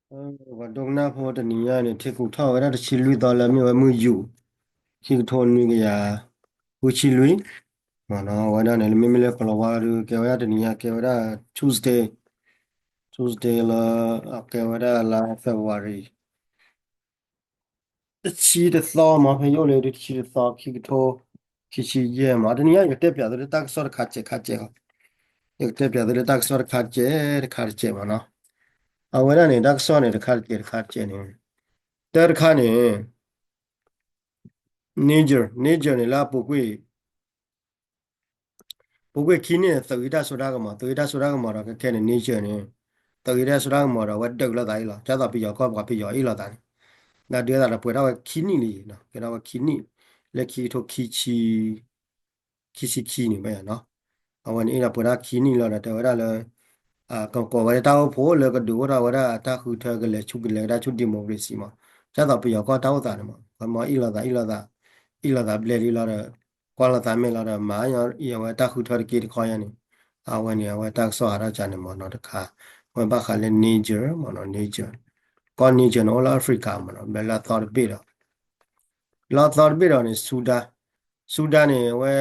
ပှၤဒိကနၣ်ဖိတနံၤညါန့ၣ် ထံကူးထီၣ်ဝဲဒၣ်တဆံလွံၢ်သီလၢမ့ၢ်ဝဲမုၢ်ယူာ် ခံကထိနွံကယၤဃုဆံလွံၢ်, မ့ၢ်နီၤ အဝဲဒၣ်န့ၣ်လၢမ့မ့ၢ်လၢကလီၤဝါဒီး ကဲဝဲဒၣ်တနံၤညါ ကဲဝဲဒၣ် Tuesday, Tuesday လၢ ကဲဝဲဒၣ်လါ February တဆံတသီမး ဖဲယအိၣ်လၢတဆံတသီ ခံကထိခံဆံယဲၢ်မး တနံၤညါ ယကတဲပၠးသုလၢတၢ်ကစီၣ်တခါစဲးခါစဲးလီၤ. ယကတဲပၠးသုလၢတၢ်ကစီၣ်တခါစဲးတခါတစဲးမးနီၤ. အဝဲဒၣ်န့ၣ် တၢ်ကစီၣ်န့ၣ် တခါတစဲးတခါတစဲးန့ၣ် တၢ်တခါန့ၣ် Niger, Niger န့ၣ်လၢအပူၤကွံာ် ပူၤကွံာ်ခံနံၣ်န့ၣ် သုးဂံၢ်တၢ်စိတၢ်ကမီၤ သုးဂံၢ်တၢ်စိတၢ်ကမီၤဒီး ခဲခဲန့ၣ် Niger န့ၣ် သုးဂံၢ်တၢ်စိတၢ်ကမီၤဒီး အဝဲဒုးလိာ်သးအံၤလီၤ. ဒ်သိးပယီၤကီၢ်ပှၤပယီၤအ့ၣ်လိာ်သးန့ၣ် ဒၣ်ဒုးသးဒီးပှဲၤထီၣ်ဝဲခံနံၣ်လံနီၤ ကဲထီၣ်ဝဲခံနံၣ် လၢခံကထိခံဆံ ခံဆံခံန့ၣ်ဘၣ်ယၤနီၤ. အဝဲန့ၣ်အ့ၣ်ဒိးပှဲၤထီၣ်ခံနံၣ်လီၤဒီး တဲဝဲဒၣ်လၢ ကကိးဝဲဒၣ်တၢ်အိၣ်ဖှိၣ်လၢကဒုးအိၣ်ထီၣ်ဝဲဒၣ်တၢ်ဃုထၢကလဲၤဆူကလဲၤကဒါဆူ democracy မး ဒ်သိးပယီၤကီၢ်တၢ်အိၣ်သးန့ၣ်မး ခီမီအ့ၣ်လိာ်သးအ့ၣ်လိာ်သး အ့ၣ်လိာ်သးဘျဲၣ်လံလီၤဒီး ကွၢ်လိာ်သးမဲာ်လီၤဒီးမၤအံၤအဝဲတၢ်ဃုထၢတက့တခီယါန့ၣ် အဝဲန့ၣ် အဝဲတၢ်ကစီၣ်ဟးထီၣ်ကန့ၣ်မးနီၤတခါ အဝဲဘၣ်ဃးလၢ Niger မးနီၤ Niger ကီၢ် Niger န့ၣ် အိၣ်လၢ Africa မးနီၤ ဘျဲၣ်လၢအသီတဘ့ၣ်ဒီး လၢအသီတဘ့ၣ်ဒီးန့ၣ် Sudan, Sudan န့ၣ် အဝဲ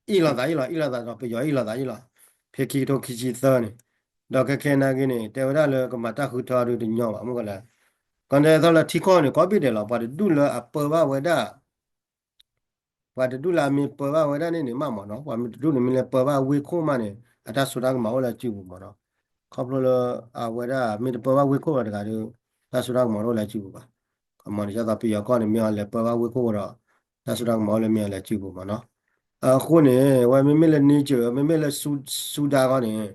အ့ၣ်လိာ်သးအ့ၣ်လီၤ အ့ၣ်လိာ်သးဒီးပယီၤအ့ၣ်လိာ်သးအ့ၣ်လီၤ ဖဲခံကထိခံဆံသၢန့ၣ် ဒီးခဲခဲနာ်က့န့ၣ် တဲဝဲဒၣ်လၢကမၤတၢ်ဃုထၢဒုးတညီဘၣ်မ့ၢ်ကလၢ ကီၢ်ဒဲသီလၢထံကီၢ်န့ၣ် ကိးဘ့ၣ်ဒဲးလီၤ ပှၤတဒူၣ်လၢအပၢဘၣ်ဝဲဒၣ် ပှၤတဒူၣ်လၢအမ့ၢ်ပၢဘၣ်ဝဲဒၣ်န့ၣ်န့ၣ်မးမးနီၤ ပှၤမ့ၢ်တဒူၣ်န့ၣ်မ့ၢ်လဲၤပၢဘၣ်ဝ့ၢ်ခိၣ်မးန့ၣ် အတၢ်စိတၢ်ကမီၤအိၣ်လၢစုပူၤမးနီၤ ခီဖျိလၢ အဝဲဒၣ်မ့ၢ်တပၢဘၣ်ဝ့ၢ်ခိၣ်ဘၣ်တဂၤဒီး တၢ်စိတၢ်ကမီၤတအိၣ်လၢစုပူၤဘၣ် ခီမီန့ၣ် ဒ်သိးပယီၤကီၢ်န့ၣ် မ့ၢ်အီၤလဲၤပၢဘၣ်ဝ့ၢ်ခိၣ်ဒီး တၢ်စိတၢ်ကမီၤအိၣ်လၢမ့ၢ်အီၤလဲၤစုပူၤမးနီၤ အဃိန့ၣ် အဝဲမ့မ့ၢ်လၢ Niger မ့မ့ၢ်လၢ Sudan ခီန့ၣ်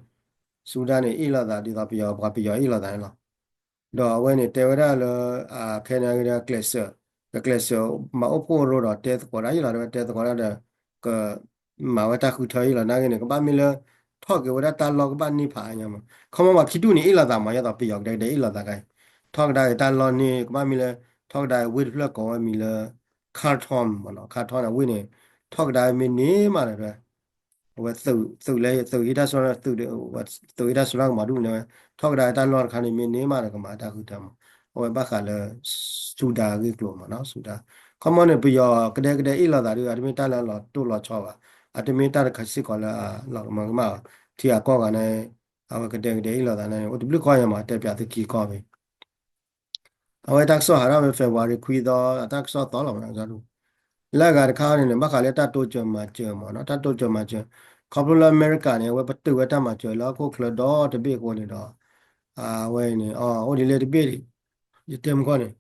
Sudan န့ၣ် အ့ၣ်လိာ်သးဒ်သိးပယီၤ ပှၤပယီၤအ့ၣ်လိာ်သးန့ၣ်လီၤ ဒီးအဝဲန့ၣ်တဲဝဲဒၣ်လၢ ခဲန့ၣ်က့ဒီး ကျဲးစၢး ကကျဲးစၢးမၤအိၣ်ဖှိၣ်အရိဒီးတဲသကိးတၢ်အံၤလီၤ တဲသကိးတၢ်ဒီး ကမၤဝဲတၢ်ဃုထၢအံၤလီၤ နာ်က့န့ၣ် ကဘၣ်မ့ၢ်လၢ ထီၣ်က့ၤဝဲဒၣ်တၢ်လီၢ်ကဘၣ်န့ၢ်ဖးအါညါမး ခီမီပှၤခံဒူၣ်န့ၣ်အ့ၣ်လိာ်သးမး ဒ်သိးပယီၤကဒဲကဒဲအ့ၣ်လိာ်သးခါအံၤ ထီၣ်ကဒါက့ၤတၢ်လီၢ်န့ၣ် ကဘၣ်မ့ၢ်လၢ ထီၣ်ကဒါက့ၤဝ့ၢ်တဖျၢၣ်ကိးဝဲမံၤလၢ Khartoum မးနီၤ Khartoum န့ၣ်ဝ့ၢ်န့ၣ် ထီၣ်ကဒါက့ၤမ့ၢ်န့ၢ်မးဒီး အဝဲသုးလၢသုးဟံးတၢ်စိ သုးဟံးတၢ်စိတၢ်ကမီၤဒူၣ်န့ၣ်ဝဲ ထီၣ်ကဒါတၢ်လီၢ်တခါန့ၣ် မ့ၢ်န့ၢ်မးဒီး ကမၤတၢ်ဃုထၢမး အဝဲဘၣ်ဃးလၢ Sudan အဂ့ၢ်ကျိၤမးနီၤ Sudan ခီမီန့ၣ် ပယီၤကဒဲကဒဲအ့ၣ်လိာ်သးဒီး အတမ့ၢ်တၢ်လၢအလီၤတိၢ်လီၤဆီဘၣ် အတမ့ၢ်တၢ်တခါစ့ၢ်ကီးလၢအလီၤကမၢကမၣ်ဘၣ် ထံဂၤကီၢ်ဂၤန့ၣ် အဝဲကဒဲကဒဲအ့ၣ်လိာ်သးန့ၣ် အိၣ်တဘျုးခီယဲၢ်မး တဲပၠးသုခံခီဖဲ အဝဲတၢ်ကစီၣ်ဟးထီၣ်ဝဲ February ခွံသီ အတၢ်ကစီၣ်သီလီၤမး လၢအဂၤတခါန့ၣ်န့ၣ် ဘၣ်ဃးလၢတၢ်တိစၢၤမၤစၢၤမးနီၤ တၢ်တိစၢၤမၤစၢၤ ခီဖျိလၢအမဲရကၤန့ၣ် အဝဲပတုာ်ဝဲတၢ်မၤစၢၤလၢဟီၣ်ခိၣ်ချၢဒီတဘ့ၣ်အဃိန့ၣ်ဒီး အဝဲန့ၣ် အိၣ်ဒ်လဲၣ်တဘ့ၣ် ယတဲမုၢ်ခီၣ်န့ၣ်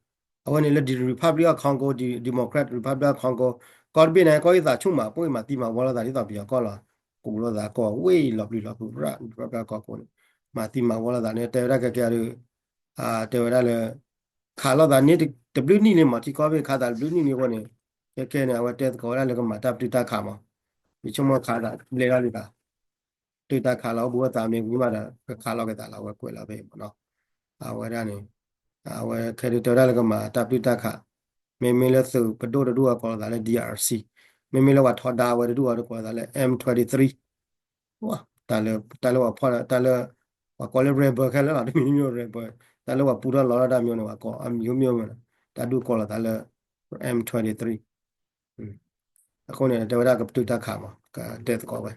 အဝဲန့ၣ်လၢ Republic of Congo, Democratic Republic of Congo ကီၢ်တဘ့ၣ်န့ၣ် ကီၢ်အံၤသးဆူၣ်မး ပှၤမၤသံမၤဝီလိာ်သးဒ်သိးပယီၤကီၢ်လီၤ ကူးလိာ်သးကီၢ်ဝ့ၢ်လီၤပျံၤလီၤဖုးရၣ် Republic of Congo န့ၣ် မၤသံမၤဝီလိာ်သးန့ၣ် တဲဝဲဒၣ်ခဲကဲဒီး တဲဝဲဒၣ်လၢ ခးလိာ်သးန့ၣ်တဘျုးနံၣ်လံမး ထံကီၢ်ဘ့ၣ်ခးသးတဘျုးနံၣ်လံအဃိန့ၣ် ခဲခဲန့ၣ် အဝဲတဲသကိးဝဲဒၣ်လၢကမၤတၢ်ပတုာ်တၢ်ခးမး ယဆိကမိၣ်ခးသးဘျဲၣ်ဒၣ်လံသး ပတုာ်တၢ်ခးလီၤ အိၣ်ဘူးဝဲသးမ့ၢ်ဝံၤမးဒီး ကခးလိာ်က့ၤသးလီၤ အဝဲကွဲးလီၤဖဲအံၤမးနီၤ အဝဲဒၣ်န့ၣ် အဝဲခဲဒုးတဲဝဲဒၣ်လၢကမၤတၢ်ပတုာ်တၢ်ခး မ့မ့ၢ်လၢသုးပဒိၣ်တဒူၣ်အကိးလိာ်သးလၢ D R C မ့မ့ၢ်လၢပှၤထီဒါဝဲတဒူၣ်အီၤတကိးလိာ်သးလၢ M twenty-three တၢ်လၢ တၢ်လၢပှၤဖီၣ် တၢ်လၢ ပှၤကိးလၢ rebel ခဲလၢာ်လီၤ တမံၤမ့ၢ် rebel တၢ်လၢပှၤပူထီၣ်လီထီၣ်တၢ်မံၤန့ၣ် ပှၤကိးအမံၤမ့ၢ်မ့ၢ် တၢ်ဒူၣ်ကိးလိာ်သးလၢ M twenty-three အဃိန့ၣ် တဲဝဲဒၣ်ကပတုာ်တၢ်ခးမး ကတဲသကိးဝဲ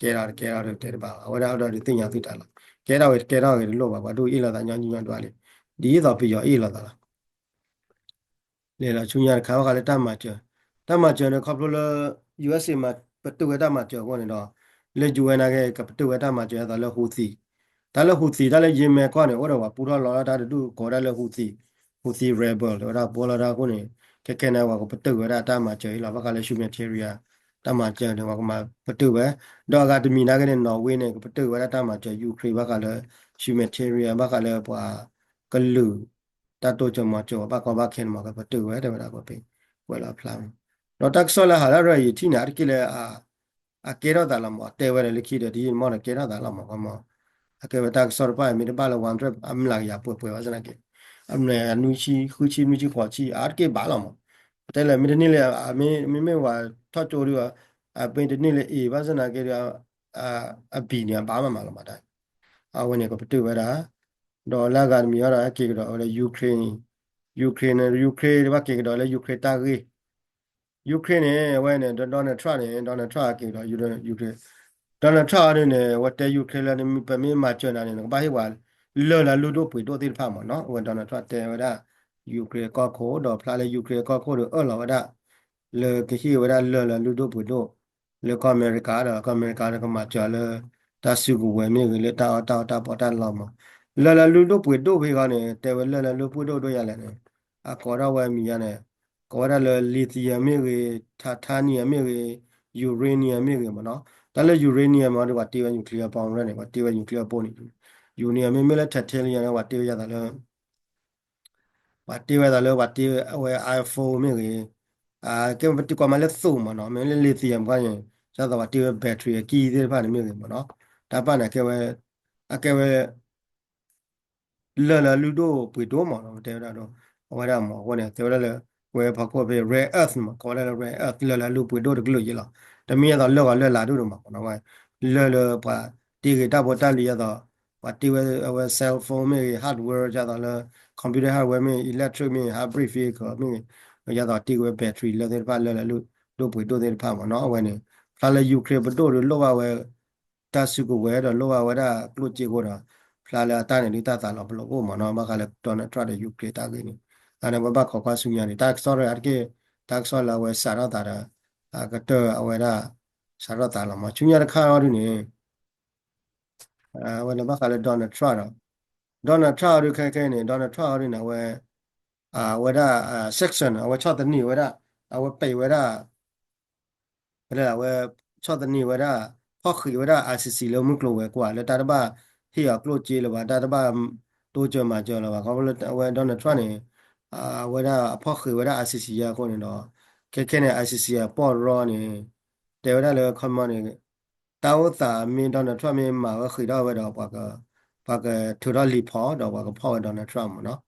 ကဲထီၣ်တကဲထီၣ်တတဲတဘၣ်ဘၣ် အဝဲဒၣ်ဒီးဒုးသ့ၣ်ညါသုတၢ်လီၤ ကဲထီၣ်ဝဲတကဲထီၣ်ဂ့ၤတလိၣ်ဘၣ် ပှၤဒိၣ်အ့ၣ်လိာ်သးညီနုၢ်ညီနုၢ်ဒွးလံ ဒ်သိးပယီၤအ့ၣ်လိာ်သးလီၤ လဲၤလီၤဆူညါတခါ ဘၣ်ဃးလၢတၢ်မၤစၢၤ, တၢ်မၤစၢၤန့ၣ် ခီဖျိလၢ U S A မၤပတုာ်ဝဲတၢ်မၤစၢၤအဃိန့ၣ်ဒီး လၢ U N နာ်က့ ကပတုာ်ဝဲတၢ်မၤစၢၤအသးလၢ Houthi, တၢ်လၢ Houthi တၢ်လၢ Yemen ကီၢ်န့ၣ် အိၣ်ဒီးပှၤပူထီၣ်လီထီၣ်တၢ်တဒူၣ်ကိးဝဲဒၣ်လၢ Houthi, Houthi rebel တဲဝဲဒၣ်ပူထီၣ်လီထီၣ်အဃိန့ၣ် ခဲခဲန့ၣ် ပှၤကပတုာ်ဝဲဒၣ်တၢ်မၤစၢၤအံၤလီၤ ဘၣ်ဃးလၢ humanitarian တၢ်မၤစၢၤန့ၣ် ပှၤကမၤပတုာ်ဝဲ, ဒီးအဂၤတမံၤနာ်က့န့ၣ် Norway န့ၣ် ကပတုာ်ဝဲဒၣ်တၢ်မၤစၢၤ Ukraine ဘၣ်ဃးလၢ humanitarian ဘၣ်ဃးလၢပှၤကလုာ် တၢ်တိစၢၤမၤစၢၤ ပှၤဘၣ်ကီဘၣ်ခဲန့ၣ်မး ကပတုာ်ဝဲတဲဝဲဒၣ်ကီးဖဲ ကွဲးလီၤဖျါဝဲ, ဒီးတၢ်ကစီၣ်လၢဟးလၢရၢၢ်ယထံၣ်န့ၣ် အါတက့ၢ်လၢ အကဲထီၣ်သးလီၤမး တဲဝဲဒၣ်လၢခံဒီးတယံာ်မီၢ်ဒီးကဲထီၣ်သးလီၤမး ကီးမး, အကဲဝဲတၢ်ကစီၣ်တဖၣ်အံၤ မ့ၢ်တဘၣ်လၢ one hundred အမျးကယၤပှဲၤပှဲၤဘၣ်ဆၣ်နာ်က့, အမျးနွံဆံ ဃုဆံ နွံဆံ ဃိးဆံ အါတက့ၢ်ဘၣ်လီၤမး, တဲလၢမ့ၢ်တန့ၢ်လၢ မ့မ့ၢ်ဝဲထီၣ်ကၠိဒီး အမ့ၢ်တန့ၢ်လၢ A ဘၣ်ဆၣ်နာ်က့ဒီး အ B န့ၣ် အဘၣ်မးမးလီၤမးတၢ်, အဝဲန့ၣ် ကပတုာ်ဝဲဒၣ် ဒီးလၢအဂၤတမံၤအံၤဒီး ဟဲက့ၤကဒီးဝဲလၢ Ukraine, Ukraine န့ၣ် Ukraine ဘၣ်က့ၤကဒီးလၢ Ukraine တၢ်ဂ့ၢ် Ukraine န့ၣ် အဝဲန့ၣ် Donald Trump န့ၣ် Donald Trump က့ၤကဒီး Ukraine, Donald Trump အီၤဒ်န့ၣ် အဝဲတဲ Ukraine လၢ ပမ့ၢ်မၤစၢၤနၤန့ၣ် နကဘၣ်ဟ့ၣ်ပှၤ လၢၢ်လၢအလုၢ်ဒိၣ်ပှ့ၤဒိၣ်သ့ၣ်တဖၣ်မ့ၢ်နီၤ. အဝဲ Donald Trump တဲဝဲဒၣ် Ukraine ကီၢ်ခိၣ် ဒီးဖျါလၢ Ukraine ကီၢ်ခိၣ်ဒီးအၢၣ်လီၤဝဲဒၣ် လၢကဟ့ၣ်ဝဲဒၣ်လၢၢ်လၢအလုၢ်ဒိၣ်ပှ့ၤဒိၣ် လၢကီၢ်အမဲရကၤဒီး ကီၢ်အမဲရကၤဒီးကမၤစၢၤလၢ တၢ်စုကဝဲၤမ့ၢ်ဂ့ၤ လၢတၢ်အီၣ်တၢ်အီတၢ်ပီးတၢ်လီမ့ၢ် လၢၢ်လၢအလုၢ်ဒိၣ်ပှ့ၤဒိၣ်ဖဲအံၤန့ၣ် တဲဝဲလၢၢ်လၢအလုၢ်ပှ့ၤဒိၣ်ဒိၣ်ယၤလဲၣ်န့ၣ် အကိးဒၣ်ဝဲမံၤယၤန့ၣ် ကိးဝဲဒၣ်လၢ lithium မ့ၢ်ဂ့ၤ titanium မ့ၢ်ဂ့ၤ uranium မ့ၢ်ဂ့ၤမ့ၢ်နီၤ. တၢ်လၢ uranium မ့ၢ်ဒီး ပှၤတ့ဝဲ nuclear bomb န့ၣ် ပှၤတ့ဝဲ nuclear bomb န့ၣ် uranium မ့ၢ်မ့ၢ်လၢ titanium န့ၣ် ပှၤတ့ဝဲယၤသးလၢ ပှၤတ့ဝဲသးလၢ ပှၤတ့ဝဲ iPhone မ့ၢ်ဂ့ၤ ကဲပတံၤကွၢ်မးလၢသိးမ့ၢ်နီၤ မ့ၢ်လၢ lithium ကွၢ်န့ၣ် ဒ်သိးပှၤတ့ဝဲ battery အကံၢ်သ့ၣ်တဖၣ်န့ၣ်မ့ၢ်ဂ့ၤမ့ၢ်နီၤ တၢ်ပာ်န့ၣ် အကဲဝဲ အကဲဝဲ လၢၢ်လၢအလုၢ်ဒိၣ်ပှ့ၤဒိၣ်မ့ၢ်နီၤ တဲဝဲဒၣ်ဒီး အဝဲဒၣ်မ့ၢ်အဃိန့ၣ် တဲဝဲဒၣ်လၢ ဝဲဖီခိၣ်ဖဲ rare earth မ့ၢ် ကိးဝဲဒၣ်လၢ rare earth လၢၢ်လၢအလုၢ်ပှ့ၤဒိၣ်တကလုာ်ယဲလီၤ တမ့ၢ်အသိးလၢၢ်ဂီၤလၢၢ်လၤဒိၣ်ဒိၣ်မ့ၢ်နီၤ ဝဲ လၢၢ်လၢပှၤတ့ဂ့ၤတၢ်ဖိတၢ်လံၤဒ်သိး ပှၤတ့ဝဲအဝဲ cell phone မ့ၢ်ဂ့ၤ hardware ဒ်သိးလၢ computer hardware မ့ၢ် electric မ့ၢ် hard brick မ့ၢ်ဂ့ၤ ဒ်သိးတ့ဝဲ battery လၢသ့ၣ်တဖၣ်လၢၢ်လၢအလုၢ်ဒိၣ်ပှ့ၤဒိၣ်သ့ၣ်တဖၣ်မ့ၢ်နီၤ အဝဲန့ၣ် ဖျါလၢ Ukraine ပဒိၣ်ဒီးလိၣ်ဘၣ်ဝဲ တၢ်စုကဝဲၤဒီးလိၣ်ဘၣ်ဝဲဒၣ်ကျိၣ်စ့အဃိဒီး ဖျါလၢအတၢ်န့ၣ်ဒုးတၢ်သးလီၤပလိာ်အိၣ်မ့ၢ်နီၤ ဘၣ်ဃးလၢ Donald Trump ဒီး Ukraine တၢ်ဂ့ၢ်န့ၣ် အန့ၣ်ဝဲဘၣ်ခိးကွၢ်ဆူညါန့ၣ် တၢ်ကစီၣ်တဂၤတက့ၢ် တၢ်ကစီၣ်လၢအဝဲစးထီၣ်သးဒီး ကတၢၢ်အဝဲဒၣ် စးထီၣ်သးလီၤမ့ၢ် ဆူညါတခါအီၤဒ်န့ၣ် အဝဲန့ၣ်ဘၣ်ဃးလၢ Donald Trump ဒီး Donald Trump အီၤဒုးခဲခဲန့ၣ် Donald Trump အီၤဒုးန့ၣ် အဝဲ အဝဲဒၣ် sanction အဝဲဆီၣ်သနံးဝဲဒၣ် အဝဲပံးဝဲဒၣ် ဖဲလၢအဝဲ ဆီၣ်သနံးဝဲဒၣ် ဖီၣ်ဃံးဝဲဒၣ် ICC လၢမုၢ်ကျိၤဝဲၤကွာ် လၢတၢ်တဘၣ်ဟ့ၣ်အီၤကျိၣ်စ့လၢၤဘၣ် တၢ်တဘၣ်တိစၢၤမၤစၢၤလၢၤဘၣ် ခီဖျိလၢအဝဲ Donald Trump န့ၣ် အဝဲဒၣ်အဖီၣ်ဃံးဝဲဒၣ် ICC ယါအဃိန့ၣ်ဒီး ခဲခဲန့ၣ် ICC အပီၢ်ရီန့ၣ် တဲဝဲဒၣ်လၢ ခီမီန့ၣ် တၢ်အိၣ်သးမ့ၢ် Donald Trump မ့ၢ်မၤဝဲဃံးထီၣ်ဝဲဒီး ပှၤကထုးထီၣ်လံာ်ဖီၣ်ဒီးပှၤကဖီၣ်ဝဲ Donald Trump မ့ၢ်နီၤ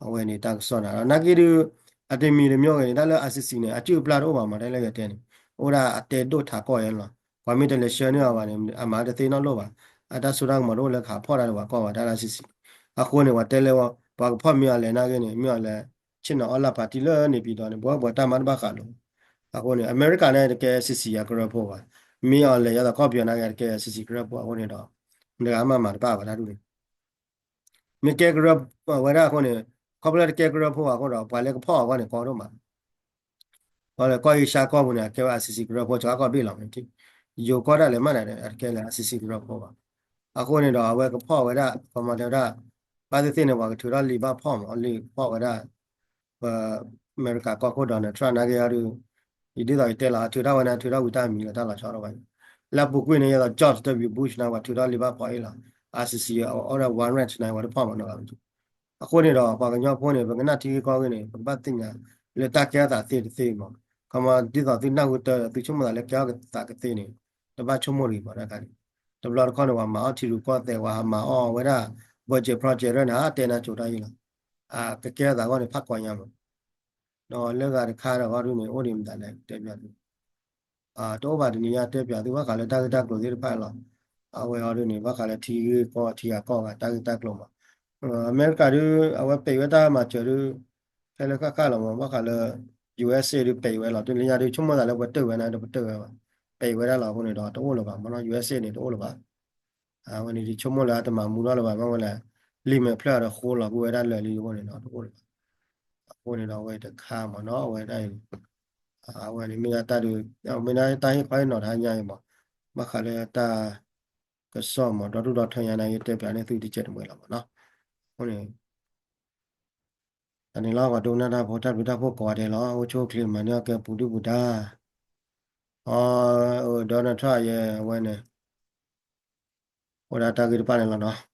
အဝဲန့ၣ်တၢ်ကစီၣ်နၤဒီး နာ်က့ဒုး အတမံၤတမံၤဂ့ၤန့ၣ် တၢ်လၢ ICC န့ၣ် အစုၣ်အပျၢ်တအိၣ်ဘၣ်မး တၢ်လၢယတဲန့ၣ် အိၣ်ဒၣ်အတဲဒိၣ်ထးကီၢ်ယဲလီၤ ပှၤမ့ၢ်တလဲၤဆှၢန့ၢ်အီၤဘၣ်န့ၣ် အမၤတသ့နီတလိၣ်ဘၣ် အတၢ်စိတၢ်ကမီၤတအိၣ်လၢကဖီၣ်တၢ်ဒီးပှၤကီၢ်ဘၣ် တၢ်လၢ ICC အဃိန့ၣ် ပှၤတဲလၢ ပှၤကဖီၣ်မ့ၢ်အီၤလဲၣ်နာ်က့န့ၣ် မ့ၢ်အီၤလဲၣ် ဆ့ၣ်နီၤအီလၢ်ပၣ်တံၢ်လၢန့ၣ်ပံၤဒီးန့ၣ် ပဝဲပှၤတၢ်မၤတဘၣ်ဃးလိာ် အဃိန့ၣ် အမဲရကၤန့ၣ်တကဲ ICC အကရၢဖိဘၣ် မ့ၢ်အီၤလဲၣ်ယသးကီၢ်ပယီၤနာ်က့တကဲ ICC ကရၢဖိအဃိန့ၣ်ဒီး မတဂၤမၤမၤတဘၣ်ဘၣ်တၢ်ဒ်န့ၣ် မ့ၢ်ကဲကရၢဝဲဒၣ်အဃိန့ၣ် ခီဖျိလၢတကဲကရၢဖိဘၣ်အဃိဒီး ပှၤလၢကဖီၣ်အီၤအဂီၢ်န့ၣ် ကီဒိၣ်မး ပှၤလၢကီၢ်အ့ရှါကီၢ်ပူၤန့ၣ် အကဲဝဲ ICC ကရၢဖိ စှၤကီၢ်ဘ့ၣ်လီၤ ယိၤကီၢ်ဒၣ်လဲာ်မးန့ၣ် အတကဲလၢ ICC ကရၢဖိဘၣ် အဃိန့ၣ်ဒီး အဝဲကဖီၣ်ဝဲဒၣ် ခီမီတဲဝဲဒၣ် ဘၣ်သ့ၣ်သ့ၣ်န့ၣ် ပှၤကထုးထီၣ်လံာ်ဘၣ်ဖီၣ်မး လံာ်ဖီၣ်ဝဲဒၣ် ပ အမဲရကၤကီၢ်ခိၣ် Donald Trump နာ်က့အီၤဒုး ယဒ်သိးယတဲလီၤ အထုးထီၣ်ဝဲန့ၣ် အထုးထီၣ်ဝံၤတၢ်မံၤလီၤ တၢ်လီၤဆီတအိၣ်ဘၣ် လၢအပူၤကွံာ်န့ၣ် ယသး George W Bush န့ၣ် ပှၤထုးထီၣ်လံာ်ဘၣ်ဖီၣ်အံၤလီၤ ICC အ order warrant န့ၣ် ပှၤတဖီၣ်မးနီၤ အဃိန့ၣ်ဒီး ပှၤကညီဖိန့ၣ် ပကနၣ်ထံဂ့ၢ်ကီၢ်ဂ့ၢ်န့ၣ် ပကဘၣ်သ့ၣ်ညါ လၢတၢ်ကဲထီၣ်သးသ့တသ့မး ခီမီ ဒ်သိးသုနၢ်ဟူတၢ် သုဆိကမိၣ်သးလၢကဲထီၣ်သးကသ့န့ၣ် တဘၣ်ဆိကမိၣ်တဂ့ၤမး တၢ်ခါန့ၣ် တဘျီတခီၣ်န့ၣ် ပှၤမၤအီၣ်ထံရူၢ်ကီၢ်သဲး ပှၤဟးမၤအီၣ်ဝဲဒၣ် budget project န့ၣ် ဟးတဲနၤကိၤတၢ်အံၤလီၤ ကကဲထီၣ်သးအဂီၢ်န့ၣ် ဖးကွၢ်ညါမး ဒီးလၢဂၤတခါဒီးဂီၢ်ဒုးန့ၣ် အိၣ်ဒံးမတၤလဲၣ် တဲပၠးသု တအိၣ်ဘၣ်တနံၤညါ တဲပၠးသုဘၣ်ဃးလၢတၢ်ဂ့ၢ်တၢ်ကျိၤသ့ၣ်တဖၣ်လီၤ အဝဲအီၤဒုးန့ၣ် ဘၣ်ဃးလၢထံဂ့ၢ်ကီၢ်ထံဂၤကီၢ်ဂၤ တၢ်ဂ့ၢ်တၢ်ကျိၤမး အမဲရကၤဒုး အဝဲပံးဝဲတၢ်မၤစၢၤဒုး ဖဲလၢဃၣ်ဃၣ်လီၤမး ဘၣ်ဃးလၢ USA ဒုးပံးဝဲလီၤ တုၤလၢညါဒုး ဆိကမိၣ်သးလၢပတၢၢ်ဝဲန့ၣ် ပတၢၢ်ဝဲဘၣ် ပံးဝဲဒၣ်လီၤအဃိန့ၣ်ဒီး တအိၣ်လၢၤဘၣ်မးနီၤ USA န့ၣ် တအိၣ်လၢၤဘၣ် အဝဲန့ၣ်ဒုးဆိကမိၣ်လၢအတမၤမူထီၣ်လၢၤဘၣ် မ့ၢ်ဝဲလဲၣ် လံာ်မဲာ်ဖျၢၣ်ဒီးဃိလီၤကွံာ်ဝဲဒၣ်လၢာ်လံအဃိန့ၣ်ဒီး တအိၣ်လၢၤဘၣ် အဃိန့ၣ်ဒီးအဝဲတခါမးနီၤ အဝဲဒၣ်အံၤ အဝဲန့ၣ်မ့ၢ်ဒၣ်တၢ်ဒုး မ့ၢ်ဒၣ်တၢ်ဟ့ၣ်ခီဟ့ၣ်နီၤတဟါညါအံၤမး ဘၣ်ဃးလၢတၢ်ကစီၣ်မး ဒီဒူၣ်ဒီထၢညါန့ၣ် ယတဲပၠးန့ၢ်သုတစဲးတမှဲလီၤမးနီၤ အဃိန့ၣ် တၢ်န့ၣ်လီၤ ပှၤဒိကနၣ်တၢ်ဖိတၢ်ဘျုးတၢ်ဖှိၣ်ကိးဂၤဒဲးလီၤ အိၣ်ဆူၣ်အိၣ်ချ့မၤန့ၢ်အီၣ်ကဲပူၤဒုၣ်ပူၤဒါ အ Donald Trump ယဲ အဝဲန့ၣ် အိၣ်ဒၣ်တၢ်ဂ့ၢ်တဖၣ်န့ၣ်လီၤနီၤ